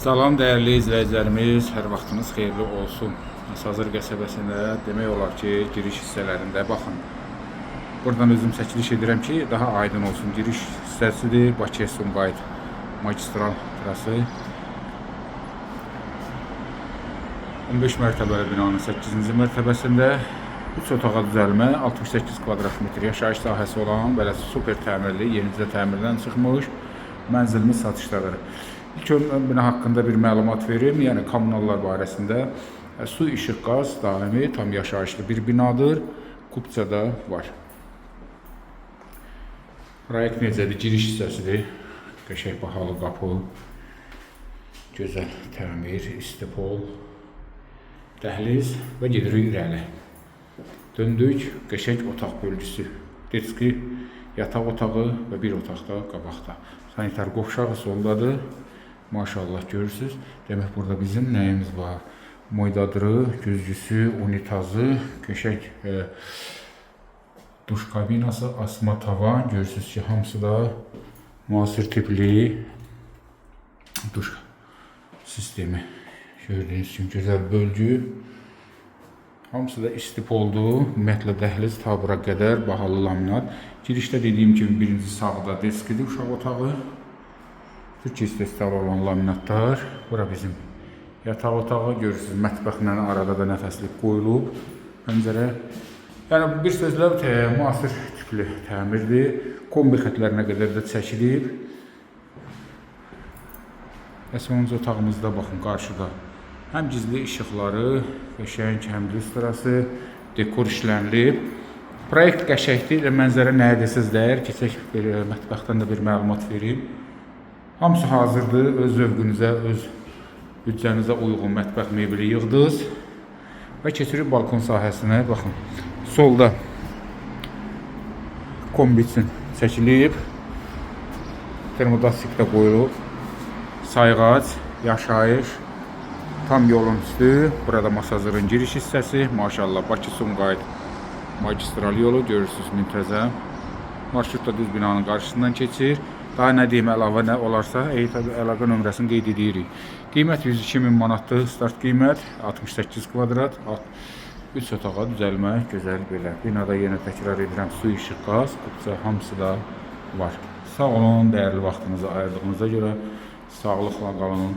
Salam dəyərli izləyicilərimiz, hər vaxtınız xeyirli olsun. Masazır qəsəbəsində demək olar ki, giriş hissələrində baxın. Buradan özüm çəkiliş edirəm ki, daha aydın olsun. Giriş hissəsidir Bakı-Sumqayıt magistral trası. 15 mərtəbəli binanın 8-ci mərtəbəsində 3 otağa düzəlmə, 68 kvadrat metr yaşayış sahəsi olan belə super təmirli, yenicə təmirdən çıxmış mənzilimiz satışdadır. İlk öncə bina haqqında bir məlumat verim. Yəni kommunallar barəsində su, işıq, qaz daimi tam yaşayışlı bir binadır. Kupça da var. Proyekt necədir? Giriş hissəsidir. Qəşəng bahalı qapı. Gözəl təmir, istipol, dəhliz və gedirik irəli. Döndük, qəşəng otaq bölgüsü. Detski yataq otağı və bir otaq da qabaqda. Sanitar qovşağı soldadır. Maşallah görürsüz. Demək burada bizim nəyimiz var? Moydadırı, güzgüsü, unitazı, qəşəng duş kabinası, asma tavan. Görürsüz ki, hamısı da müasir tipli duş sistemi. Gördüyünüz kimi gözəl bölgü. Hamısı da istipoldu. Ümumiyyətlə dəhliz ta bura qədər bahalı laminat. Girişdə dediyim kimi birinci sağda deskidir uşaq otağı. Türkiyə istehsalı olan laminatlar. Bura bizim yataq otağı. Görürsüz mətbəxlə arada da nəfəslik qoyulub. Pəncərə. Yəni bir sözlə müasir tipli təmirdir. Kombi xətlərinə qədər də çəkilib. Və sonuncu otağımızda baxın qarşıda. Həm gizli işıqları, qəşəng, həm lüstrası, dekor işlənilib. Proyekt qəşəngdir, elə mənzərə nəyə desəz dəyər. Keçək bir mətbəxdən də bir məlumat verim. Hamısı hazırdır. Öz zövqünüzə, öz büdcənizə uyğun mətbəx mebeli yığdınız. Və keçirik balkon sahəsinə. Baxın, solda kombi üçün çəkilib. Termodastik də qoyulub. Sayğac, yaşayış, tam yolun üstü. Burada Masazırın giriş hissəsi. Maşallah Bakı-Sumqayıt magistral yolu görürsünüz müntəzəm. Marşrut da düz binanın qarşısından keçir. Daha nə deyim əlavə nə olarsa, tabii əlaqə nömrəsini qeyd edirik. Qiymət 102 min manatdır. Start qiymət 68 kvadrat. 3 otağa düzəlmə, gözəl belə. Binada yenə təkrar edirəm, su, işıq, qaz, kupça hamısı da var. Sağ olun, dəyərli vaxtınızı ayırdığınıza görə. Sağlıqla qalın.